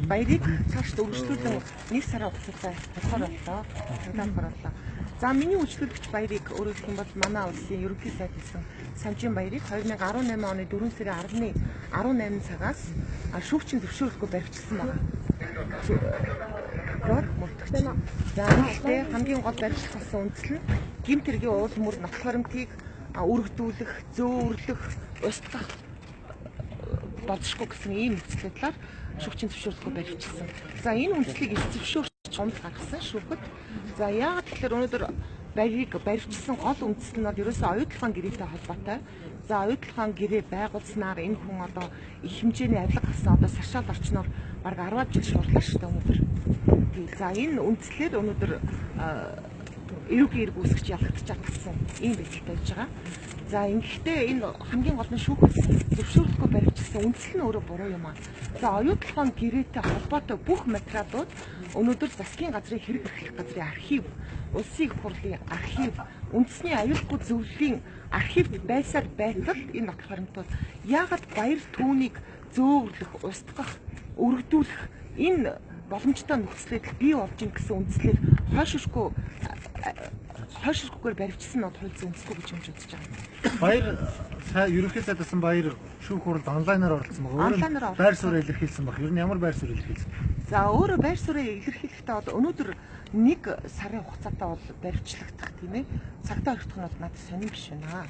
Баярыг цаашд өргөжлүүлэн нэг сарын хугацаатай болохоор боллоо. Цагдаа болохоор боллоо. За миний үйлчлүүлэгч Баярыг өөрөөр хэлэх юм бол манай улсын ерөнхий сайд хийсэн Санжин Баярыг 2018 оны 4 сарын 18 цагаас шүүгчийн зөвшөөрлгүй баривчилсан байна. Прокурор мөрдөгч. За гэхдээ хамгийн гол баривчлах болсон үндсэл нь гэмт хэргийн уул мөр нотлох баримтыг өргөдүүлэх, зөөвөрлөх, устгах болзошгүй гэсэн ийм үндслийн талаар шүүгчийн зөвшөөрлгүй баривчилсан. За энэ үндслийг эс зөвшөөрч умд гаргасан шүүхэд. За яагаад тэгэхээр өнөөдөр барийг баривчилсан гол үндсэл нь бол ерөөсөө оюутлахын гэрээтэй холбоотой. За оюутлахын гэрээ байгуулснаар энэ хүн одоо их хэмжээний авилга авсан, одоо саршаал орчноор бараг 10 жил шуурлаа шүү дээ өнөөдөр. За энэ үндслээр өнөөдөр эрүүгийн эрг үүсгэж ялагдчихад татсан ийм байдалтай байж байгаа. За ингэхдээ энэ хамгийн гол нь шүүхээс зөвшөөрлөхгүй баривчилсан үндсэл нь өөрөө буруу юм аа. За оюутлахын гэрээтэй холбоотой бүх материалууд өнөөдөр засгийн газрын хэрэг эрхлэх газрын архив, улсын их хурлын архив, үндэсний аюулгүй зөвлөлийн архивд байсаар байтал энэ нотлох баримтууд яагаад Баяр түүнийг зөөвөрлөх, устгах, өргөдүүлэх энэ боломжтой нөхцөлөд бий болж ийн гэсэн үндслээр хойширхгүйгээр баривчилсан нь хууль зүйн үндэсгүй гэж юмж үзэж байгаа. Баяр ерөнхий сайд асан Баяр шүүх хуралд онлайнаар оролцсон баг. Онлайнаар байр суурь илэрхийлсэн баг. Ер нь ямар байр суурь илэрхийлсэн? За өөрөө байр суурь илэрхийлэхдээ бол өнөөдөр нэг сарын хугацаатай бол баривчлагдах тийм ээ. Цагтаа орхих нь бол надад сонирн биш байна.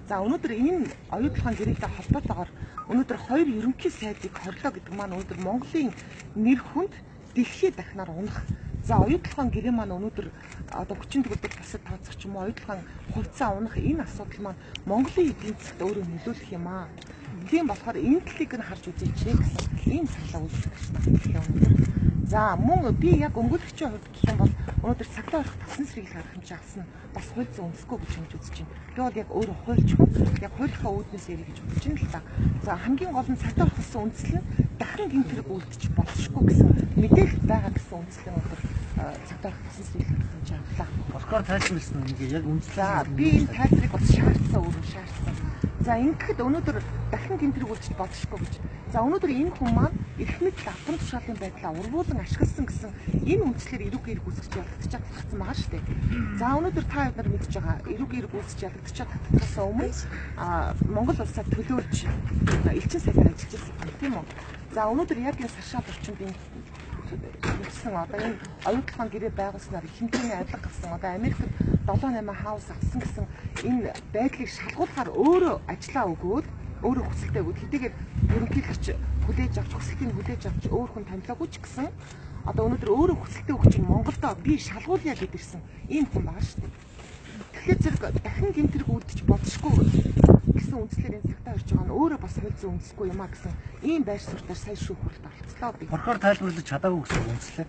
За өнөөдөр энэ оюутлахын гэрээтэй холбоотойгоор өнөөдөр хоёр ерөнхий сайдыг хорлоо гэдэг маань өнөөдөр Монголын нэр хүнд дэлхийд дахнаар унах. За оюутлахын гэрээ маань өнөөдөр одоо хүчин төгөлдөр бусад тооцох ч юм уу оюутлахын хувьцаа унах энэ асуудал маань Монголын эдийн засагт өөрөө нөлөөлөх юм аа. Тийм болохоор энэ талыг нь харж үзээч гэсэн ийм саналаа үйлдэх гэж байна өнөөдөр. За мөн би яг өмгөөлөгчийн хувьд гэх юм бол өнөөдөр цагтаа орох тавсан сэргийл гаргах хэмжээ авсан бас хууль зүйн үндэсгүй гэж юмж үзэж байна. Би бол яг өөрөө хуульч хүн, яг хуулийнхаа үүднээс ярих гэж бодож байна л та. За хамгийн гол нь цагтаа орох гэсэн үндсэл нь дахин гэмт хэрэг үлдчих болзошгүй гэсэн мэдээлэл байгаа гэсэн үндсэл нь өнөөдөр цагтаа орох тавсан сэргийл гаргах хэмжээ авлаа. Прокурор тайлбарласан нэг яг үндсэл. За би энэ тайлбарыг бас шаардсан, өөрөө шаардсан. За ингэхэд өнөөдөр дахин гэмт хэрэг үлдчих болзошгүй гэж. За өнөөдөр энэ хүн маань эрх мэдэл автом тушаалын байдлаа урвуулан ашигласан гэсэн энэ үндслээр эрүүгийн эрг үүсгэж ялагдчихад татгацсан байгаа шүү дээ. За өнөөдөр та нар мэдж байгаа эрүүгийн эрг үүсгэж ялагдчихад татгахаас өмнө Монгол улсаа төлөөлж элчин сайдаар ажиллаж байсан тийм үү? За өнөөдөр яг энэ саршаал орчинд энэ гэсэн одоо энэ оюутлахын гэрээ байгуулснаар их хэмжээний авилга авсан, одоо Америкт 7-8 хаус авсан гэсэн энэ байдлыг шалгуулахаар өөрөө ажиллаа өгөөд өөрөө хүсэлтээ өгөөд хэдийгээр ерөнхийлөгч хүлээж авч хүсэлтийг хүлээж авч өөр хүн томилоогүй ч гэсэн одоо өнөөдөр өөрөө хүсэлтээ өгч Монголдо би шалгуулъя гэд ирсэн ийм хүн байгаа шүү дээ. Тэгэхээр зэрэг дахин гэмт хэрэг үлдчих болзошгүй гэсэн үндслээр энэ цагтаа ирж байгаа нь өөрөө бас хууль зүйн үндэсгүй юм а гэсэн ийм байр суурьтаар сая шүүх хуралд оролцлоо би. Прокурор тайлбарлаж чадаагүй гэсэн үндслээ.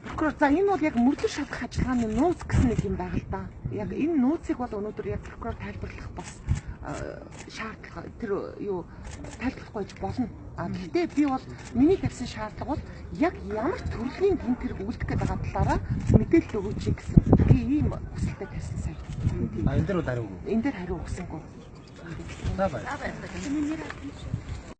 Прокурор за энэ бол яг мөрдөн шалгах ажиллагааны нууц гэсэн нэг юм байгаа л да. Яг энэ нууцыг бол өнөөдөр яг прокурор тайлбарлах бас шаардлага тэр юу тайлбарлахгүй гэж болно. А гэхдээ би бол миний тавьсан шаардлага бол яг ямар төрлийн гэмт хэрэг үлдэх гээд байгаа талаараа мэдээлэл өгөөч гэсэн. Би ийм хүсэлтэд тавьсан сая. А энэ дээр бол хариу өгөө. Энэ дээр хариу өгсөнгүй. За баярлалаа.